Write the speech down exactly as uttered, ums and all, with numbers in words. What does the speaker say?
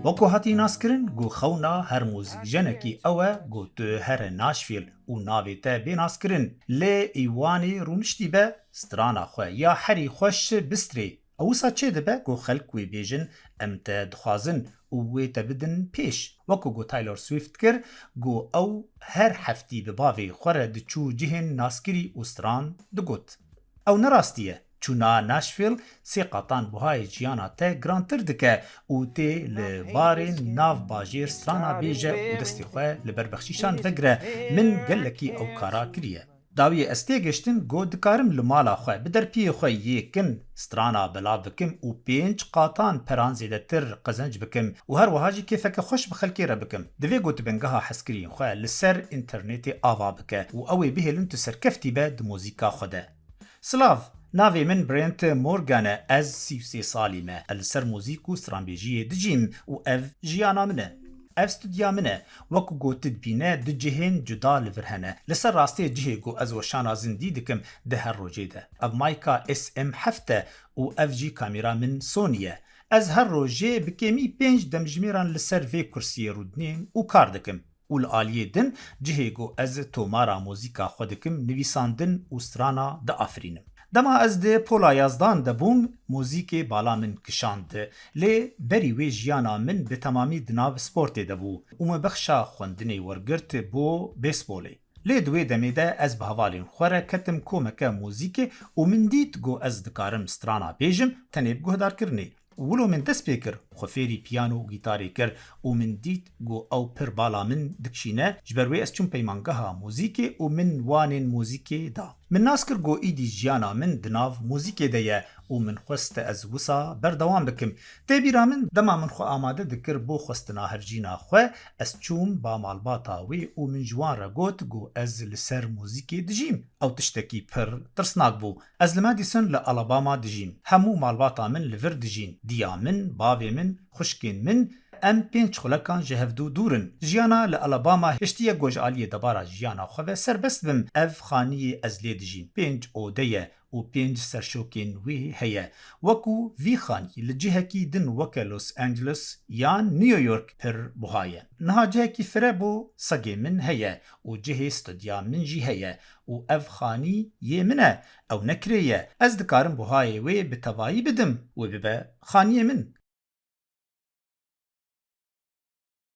Weko hatî naskirin, ku xewna her muzîkjenekî ew e, ku tu here Nashville û navê te bê naskirin. Lê îwanê rûniştî be, strana xwe ya herî xweş bistrê. Ew wisa çê dibe ku xelk wê bêjin, em te dixwazin û wê te bidin pêş. Weko ku Taylor Swift kir, ku ew her heftî bi bavê xwe re diçû cihên naskirî û stran digot. Ew ne rastî ye. Çûna Nashville sê qatan buhayê jiyana te girantir dike û tê li barên nav bajêr strana bêje û destê xwe li ber bexşîşan vegire. Min gelekî ew kara kiriye. Dawiyê ez têgiştim, got dikarim li mala xwe bi derpiyê xwe yê kin strana belav bikim û pênc qatan peran zêdetir qezenc bikim û her wiha jî kêfeke xweş bi xelkê re bikim. Divê got bingeha hezkiriyên xwe li ser înternetê ava bike û ew ê bihêlin tu serkeftî be di muzîka xwe de. Silav, navê min Brent Morgan e, ez sî û sê salî me. Ez li ser muzîk û stranbêjiyê dijîm û ev jiyana min e. Ev studya min e. Wekî ku tu dibîne, du cihên cuda li vir hene. Li ser rastê cihê ku ez weşana zindî dikim di her rojê de. Ev mayka S M heft e û ev jî kamera min Sony ye. Ez her rojê bi kêmî pênc demjimêran li ser vê kursiyê rûdinêm û kar dikim. Û li aliyê din cihê ku ez tomara muzîka xwe dikim, nivîsandin û strana diafirînim. Dema ez di pola yazdan de bûm, muzîkê bala min kişand. Lê berî wê jiyana min bi temamî di nav sportê de bû û min bexşa xwendinê wergirt bo bêsbolê. Lê di wê demê de ez bi hevalên xwe re ketim komeke muzîkê û min dît ku ez dikarim strana bêjim, tenê bi guhdarkirinê. Wilo min dest pê kir, xwe fêrî piyano û gîtarê kir û min dît ku ew pir bala min dikişîne, ji ber wê ez çûm peymangeha muzîkê û min wanên muzîkê da. Min nas kir ku îdî jiyana min di nav muzîkê de ye û min xwest ez wisa berdewam bikim. Tê bîra min, dema min xwe amade dikir bo xwestina hevjîna xwe, ez çûm ba malbata wê û min ji wan re got ku ez li ser muzîkê dijîm. Ew tiştekî pir tirsnak bû. Ez li Madison li Alabama dijîm. Hemû malbata min li vir dijîn. Diya min, bavê min, xwişkên min, em pênc xulekan ji hevdû dûr in. Jiyana li Alabama hiştiye ku ji aliyê debara jiyana xwe ve serbest bim. Ev xaniyê ez lê dijîm. Pênc ode ye û pênc serşokên wê heye. Wekû vî xanî li cihekî din weke Los Angeles yan New York pir buha ye. Niha cihekî fire bo segê min heye û cihê studya min jî heye û ev xanî yê min e, ew ne kirê ye. Ez dikarim buhayê wê bi tevayî bidim, wê bibe xaniyê min.